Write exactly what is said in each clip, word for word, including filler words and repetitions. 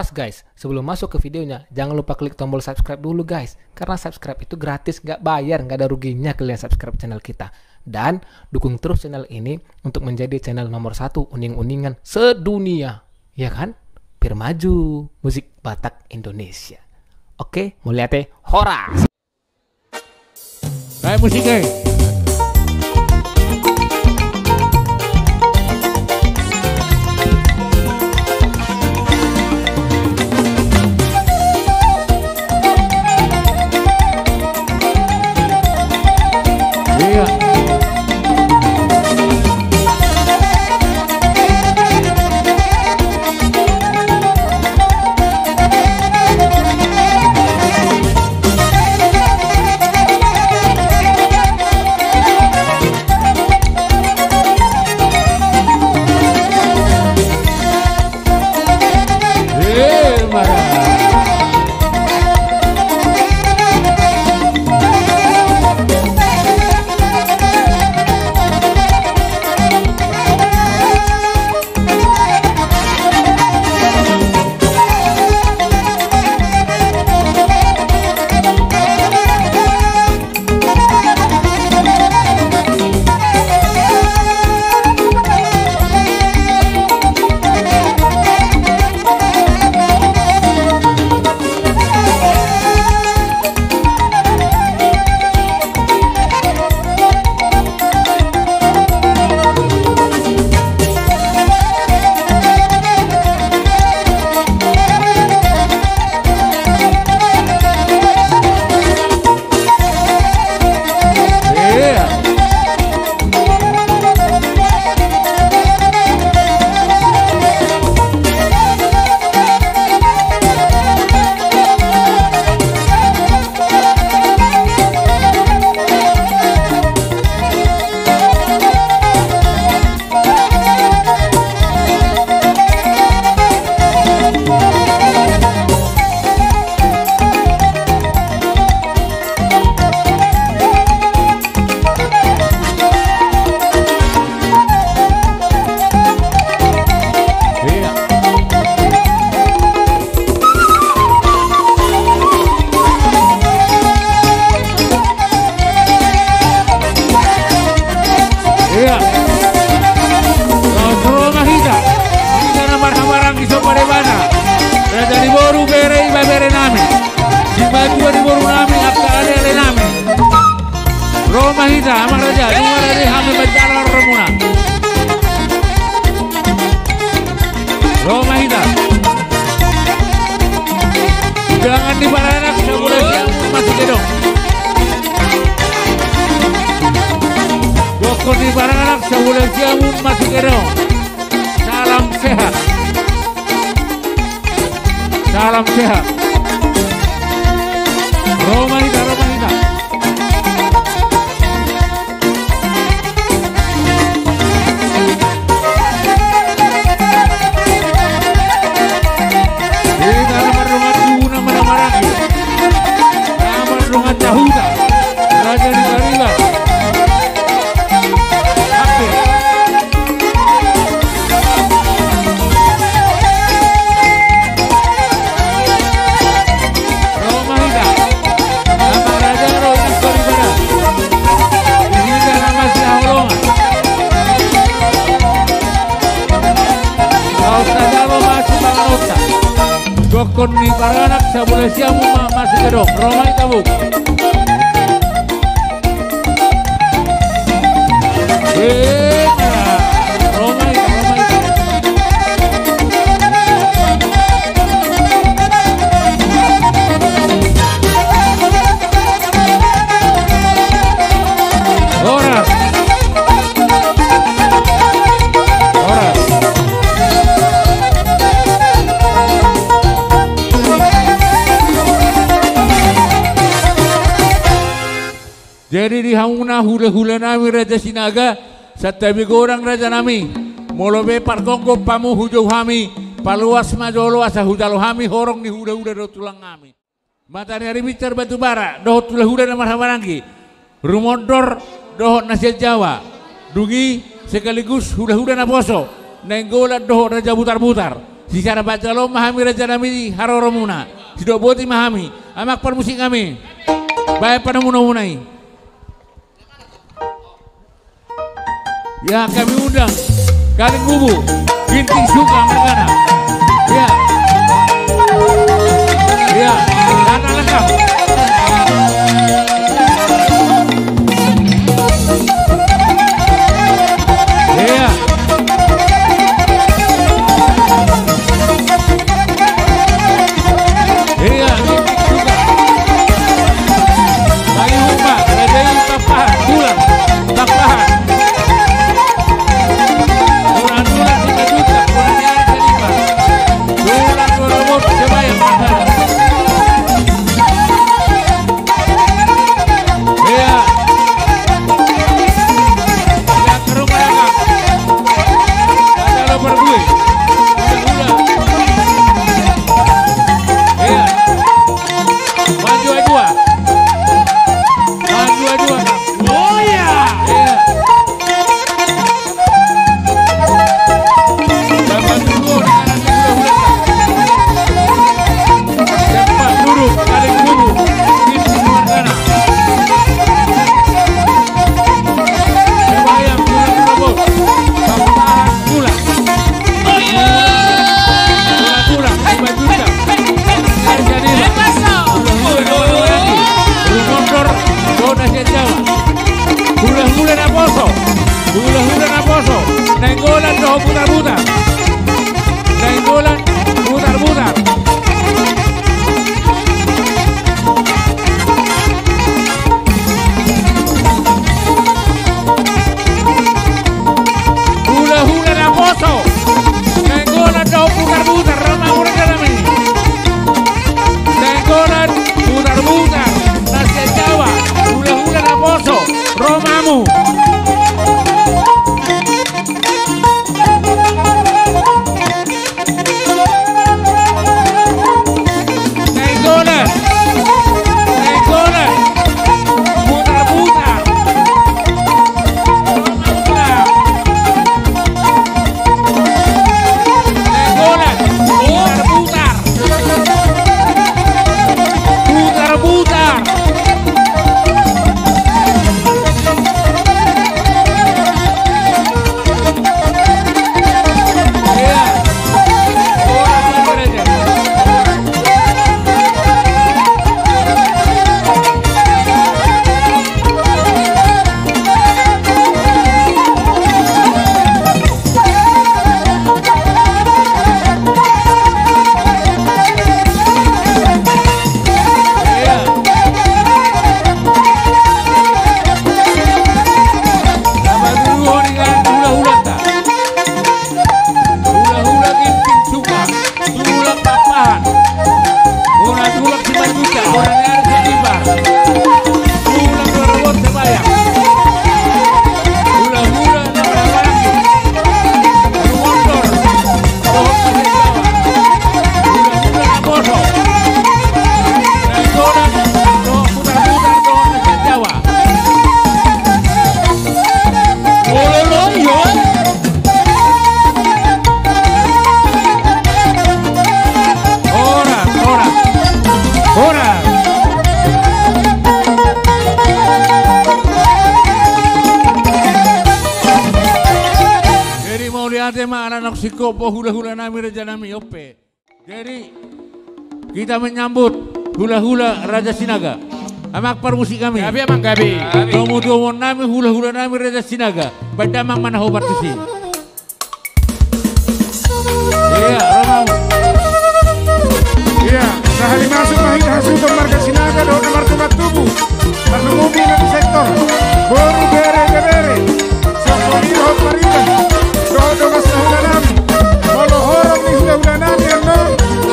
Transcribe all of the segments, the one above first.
Guys, sebelum masuk ke videonya, jangan lupa klik tombol subscribe dulu, guys. Karena subscribe itu gratis, nggak bayar, nggak ada ruginya kalian subscribe channel kita. Dan dukung terus channel ini untuk menjadi channel nomor satu uning-uningan sedunia. Ya kan? Pir maju musik Batak Indonesia. Oke, mauliate, horas. Baik, musik, eh. Iya. Iya. Laos ro ma hita. Hita na marhahamaranggi sombadebana. Raja ni boru, bere, ibebere nami. Simatua ni boru nami, angka aleale nami. Ro ma hita, amang raja, nunga rade hami manjalo ro muna. Ro ma hita. Jangan di baranak, sabula siamun masih gedong. Bokor di baranak, sabula siamun masih gedong. Salam sehat. Salam sehat. Ro ma hita, ro ma hita. Hita na mardongan tubu na marhahamaranggi. Na mardongan jahuta. Raja ni Bariba. Hampir. Ro ma hita. Amang raja ro, inang soripada. Di hita na masihaholongan. Laos tajalo ma sipanganonta. Gokhon ni baranak, sabula siamun ma masih gedong. Ro ma hita, Bung. Horas. Horas. Jadi di hamuna hulahula nami Raja Sinaga, santabi godang raja nami, molo be partonggoan hamu hujou hami, paloas ma jolo asa hujalo hami horong ni hulahula dohot tulang nami. Mata ni ari binsar Batubara, dohot hulahula na marhahamaranggi, rumondor dohot na sian Jawa, dung i sekaligus hulahula naposo, Nainggolan dohot Raja Butarbutar. Sisada panjaloon ma hami raja nami di haroromuna. Sidok boti ma hami. Amang parmusik nami. Baen panomunomuna i. Ya, kami undang Kaling Bubu, Ginting Suka margana. Ya. Ya, datang lengkap. Ya. Iya, Ginting Suka. Bagi Umba, Raja i, Tampahan, Bulan, Tampahan. Bulan, Bulan, Simanjuntak, Bulan, Ari Salipa. Bulan, Bulan, Bulan, Sebayan, Tampahan. Iya. Iya, ke rumah ya, Kak. Ada lo berdua. Udah, udah. Iya. Maju, maju, ah. Maju, maju, ah, Kak. Oh, iya. Iya. Dapat dulu, anak-anak, udah, udah, Kak. Cepat duduk, Kaling Bubu. Ini keluargana. Sebayang, Bulan, Bulan, Bos. Tampahan, Bulan. Bulan, Bulan, Simanjuntak. Ari Salipa. Bulan, Bulan, Bulan, Bulan. Rumondor, Dona Siajawa. Bulan, Bulan, Naposo. Bulan, Bulan, Naposo. Nainggolan, dohot Butar-butar. Nainggolan, Butar-butar. Hulahula Naposo. Nainggolan dohot Butar-butar, ro ma hulahula nami. Nainggolan, Butar-butar, na Siajawa, hulahula Naposo, ro ma hamu. Nainggolan, Nainggolan, Butar-butar. Nainggolan, Butar-butar. Butar-butar. Hula-hula Ginting Suka, Tulang Pakpahan. Bona Tulang Simanjuntak, bona ni ari Setipa. Tulang Rorobot Sebayang. Hula-hula na marhahamaranggi. Rumondor. Dohot Nasir Jawa. Hula-hula Naposo. Nainggolan. Dohot Butar-butar. Dohot Nasir Jawa. Olo, olo, iyo. Horas, horas. Horas. Jadi mauliate ma anak singkop, hula-hula nami, raja nami, ope. Jadi, kita menyambut hula-hula Raja Sinaga. Amang parmusik nami. Gabe, amang, gabe. Domu-domuan nami, hula-hula nami Raja Sinaga. Baen damang ma na hombar tusi. Iya, ro ma hamu. Iya, sahali masuk ma hita hasuhuton marga Sinaga dohot na marga Tubu. Parlumumbi na di sektor. Boru, bere, bebere. Sasoli dohot pariban. Dohot dongan sahuta nami. Molo horong ni hula-hula nami annon,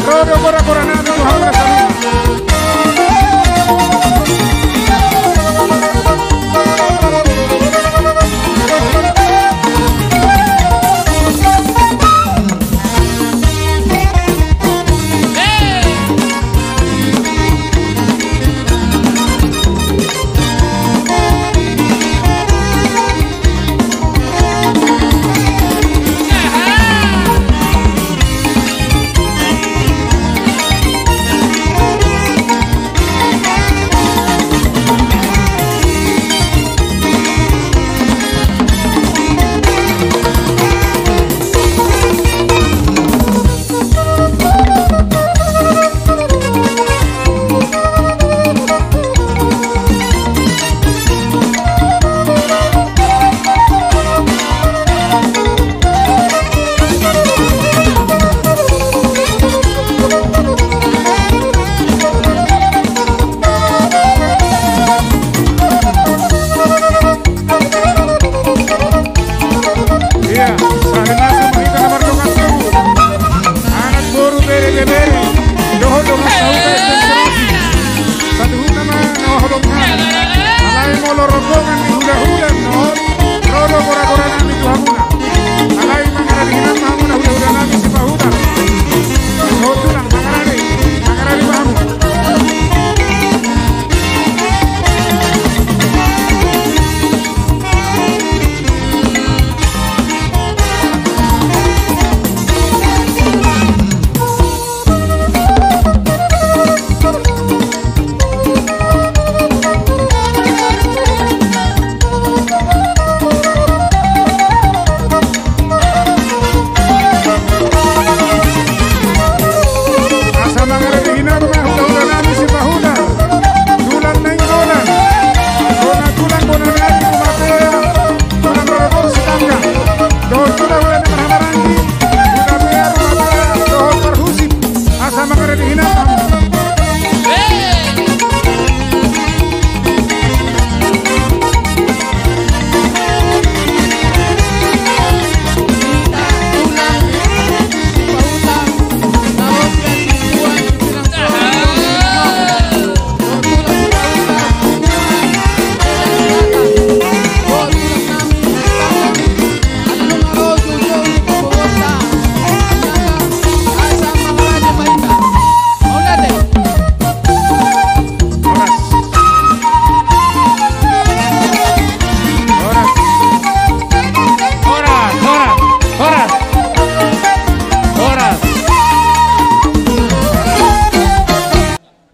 ro do gora-gora nami tu hamuna saluhut. Horas, horas, horas.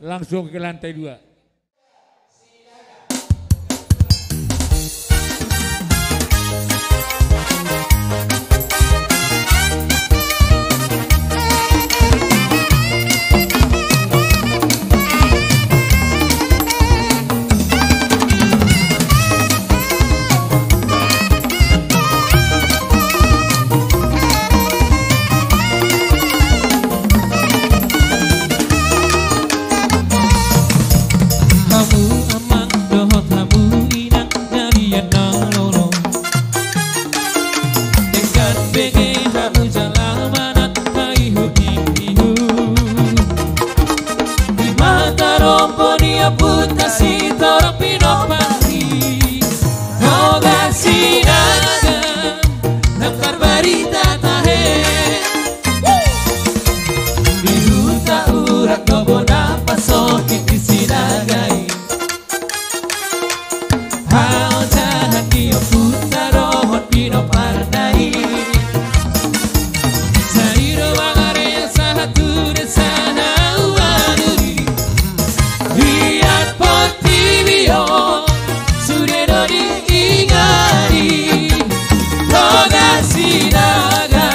Langsung ke lantai dua. Hamu amang dohot hamu inang, na liat na lolo. Denggan bege hamu jala manat, haihut ni ihut. Di mata rombo ni ompunta Sitorop Pinopang i, Toga Sinaga, nang tarbarita tahe. Di huta Urak do bona pasogit di Sinaga i. Haojahan ni ompunta dohot pinomparna i. Sai do mangarea sahat tu desa na ualu i. Liat portibi on, sude do diingani. Toga Sinaga,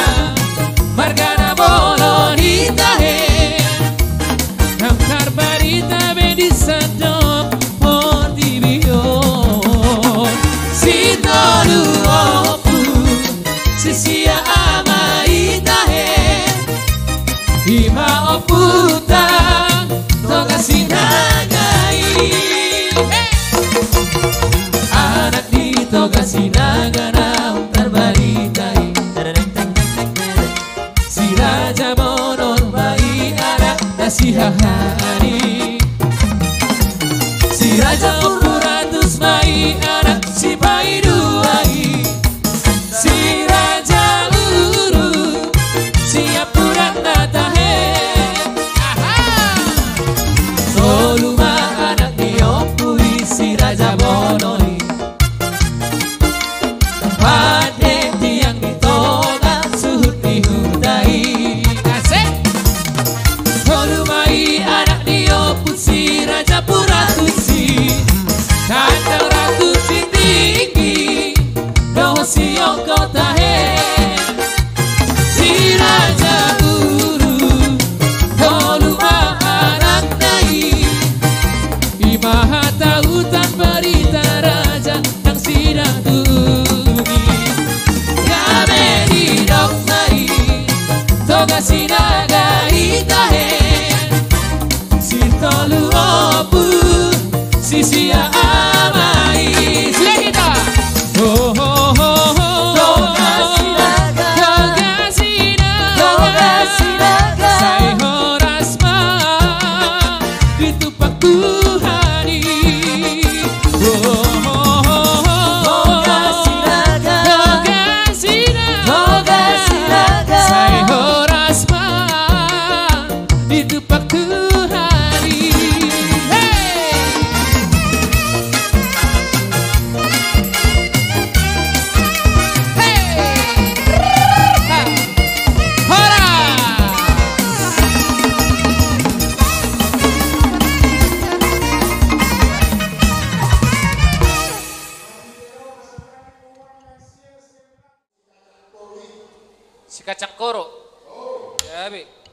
marga na bolon i tahe. Nang tarbarita be di sandok portibi on. Sitolu ompu, sisia ama i tahe. I ma ompunta Toga Sinaga i. Anak ni Toga Sinaga naung tarbarita i. Si Raja Bonor ma i anak na sihahaan i. Si Raja Ompu Ratus ma i anak sipaidua i. Si Raja Uru siampudanna tahe. Aha! Tolu ma anak ni ompu i si Raja Bonor i. Pande tiang ni Toga suhut ni huta i. Asik. Tolu ma i anak ni ompu si Raja Puratus i. Tantang Ratu Tinggi dohot si Ongko tahe. Si Raja Uru tolu ma anakna i. I ma hata utan barita raja nang sidang tu i. Gabe didok ma i Toga Sinaga i tahe. Sitolu ompu, sisia ama i. Sudah kita. Ho, ho, ho, ho. Toga Sinaga. Toga Sinaga. Toga Sinaga. Sai horas ma ditumpak Tuhan i. Ho, ho, ho, ho. Toga Sinaga. Toga Sinaga. Toga Sinaga. Sai horas ma ditumpak Tuhan i. Hei! Hei! Ha! Horas! Si kacang koro. Gabe.